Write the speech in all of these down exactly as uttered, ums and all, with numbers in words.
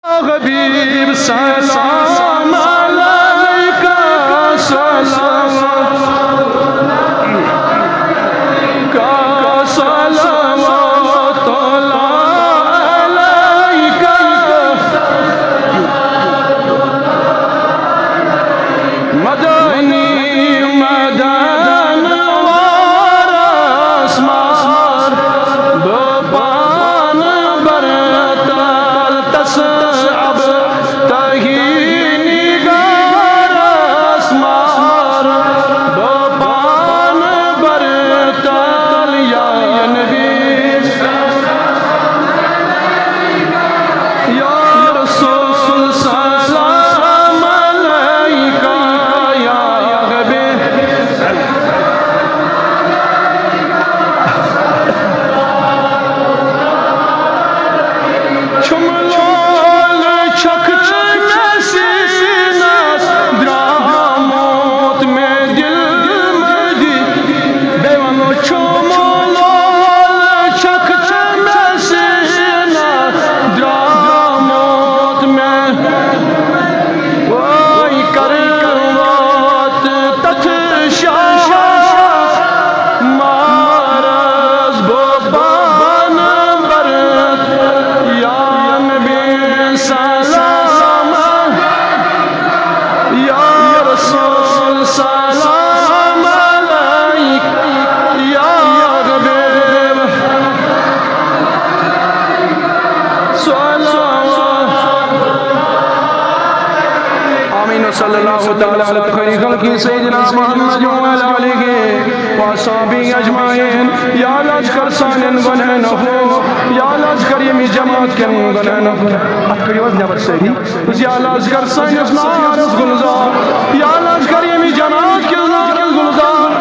حبیب سلام علیکہ، سلام علیکہ، صلوات اللہ علیکہ۔ مدنی مدن وارس مار، بہٕ پانہٕ برتل تس اب تہی نگارس مار، بہٕ پانہٕ برتل یا نبی۔ یا رسول سلام علیکہ، یا حبیب۔ چھُم لول چھکھ ژٕ مےٚ سیٖنس درٛامُت مےٚ دِل مٔدی۔ بیٚیہِ وَنو چھُم لول چھکھ ژٕ مےٚ سیٖنس درٛامُت مےٚ۔ وٲے کر وات تتھ شاہ مارس بہٕ پانہٕ برت یا نبی سلام، یا رسول سلام علیک، یا حبیب صلوات۔ آمین۔ وصلی اللہ تعالی علی خیر خلقہ سیدنا محمد وعلی آلہ وصحبہ اجمعین۔ یا اللہ، اَسہِ کر سانٮ۪ن گۄنہن عفو۔ یا اللہ، اَسہِ کر ییٚمہِ جماعت کٮ۪ن گۄنہن عفو۔ اَتھ کٔرِو حظ نٮ۪بر سٲری۔ یا اللہ، اَسہِ کر سٲنِس نارس گُلزار۔ یا اللہ، اَسہِ کر ییٚمہِ جماعت کِس نارس گُلزار۔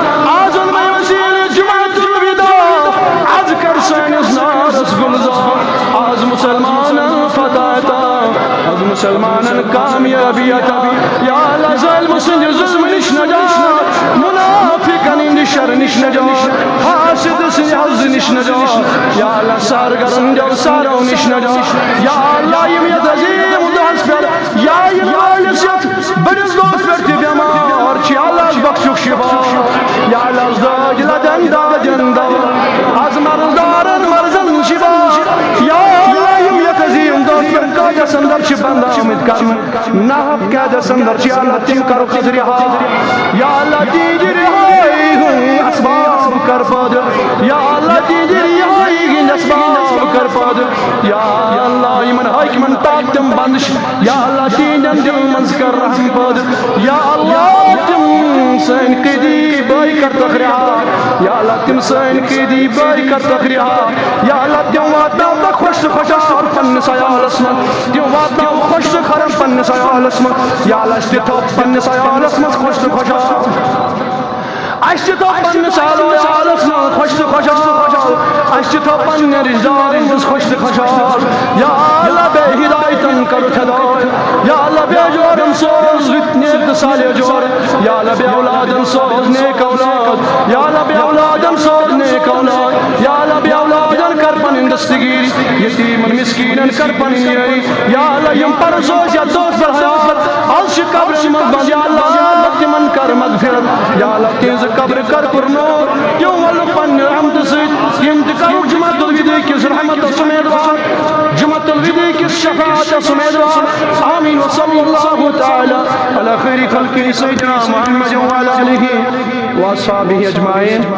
آز اوٚن مےٚ وسیٖلہٕ جمعہ الوداع۔ آز کر سٲنِس نارس گُلزار۔ آز مُسلمانن فتح عطا۔ آز مُسلمانن کامیابی عطا۔ یا اللہ، ظٲلمہٕ سٕنٛدِ ظُلمہٕ نِش نجات۔ مُنافِقن ہٕنٛدِ شرٕ نِش نجات۔ حاسد سٕنٛدِ حسدٕ نِش نجات۔ یا اللہ، سارگرن دِیو سارو نِش نجات۔ یا اللہ، یِم یتھ عظیٖم دۄہس پٮ۪ٹھ یا یِنہٕ وٲلِس یتھ بٔڑِس دۄہس پٮ۪ٹھ تہِ بٮ۪مار چھِ، یا اللہ، از بخشُکھ شفا۔ یا اللہ، از دٲدۍ لدن دادٮ۪ن دوا۔ از مرضدارن مرضن شفا۔ یا اللہ، یِم یتھ عظیٖم دۄہس پٮ۪ٹھ قٲدس اندر چھِ بند آمٕتۍ کرنہٕ، ناحق قیدس اندر چھِ، یا اللہ، تِم کرُکھ از رہا۔ یا اللہ، تِہنٛدِ رہٲیی ہُنٛد اسباب کر پٲدٕ۔ یا اللہ، تِہنٛدِ رہٲیی ہٕنٛدۍ اسباب کر پٲدٕ۔ یا اللہ، یِمن حٲکمن تاپھ تِم بنٛد چھِ۔ یا اللہ، تِہنٛدٮ۪ن دِلن منٛز کر رحم پٲدٕ۔ یا اللہ، تِم سٲنۍ قیدی بٲے کرتکھ رہا۔ یا اللہ، تِم سٲنۍ قیدی بٲے کرتکھ رہا۔ یا اللہ، تِم واتناوتکھ خۄش تہٕ خۄشحال پننِس عیالس منٛز۔ تِم واتناوکھ خۄش تہٕ خرم پننِس عیالس منٛز۔ یا اللہ، اَسہِ تہِ تھاو پننِس عیالس منٛز خۄش تہٕ خۄشحال۔ اَسہِ تہِ تھاو پننِس عیالس منٛز خۄش تہٕ خۄشحال۔ اَسہِ تہِ تھاو پننٮ۪ن رشتہٕ دارن منٛز خۄش تہٕ خۄشحال۔ یا اللہ، بے ہدایتن کرُکھ ہدایت۔ یا اللہ، بے جورن سوز رٕتۍ نیک تہٕ صالح جور۔ یا اللہ، بے اولادن سوز نیک اولاد۔ یا اللہ، بے اولادن سوز نیک اولاد۔ یا اللہ، بے اولادن کر پنٕنۍ دستگیری۔ یتیمن مسکینن کر پنٕنۍ یٲری۔ یا اللہ، یِم پرُس ٲسۍ یتھ دۄہس پٮ۪ٹھ حیات، از چھِ قبرن منٛز بند۔ یا اللہ، تِمن کر مغفرت۔ یا اللہ، تِہنٛزٕ قبرٕ کر پُرنوٗر۔ تِم ولُکھ پننہِ رحمتہٕ سۭتۍ۔ تِم تہِ کرُکھ جمعہ الوداع کِس رحمتس امیدوار، جمعہ الوداع کِس شفاعتس امیدوار۔ آمین۔ وصلی اللہ تعالی علی خیر خلقہ سیدنا محمد وعلی آلہ وصحبہ اجمعین۔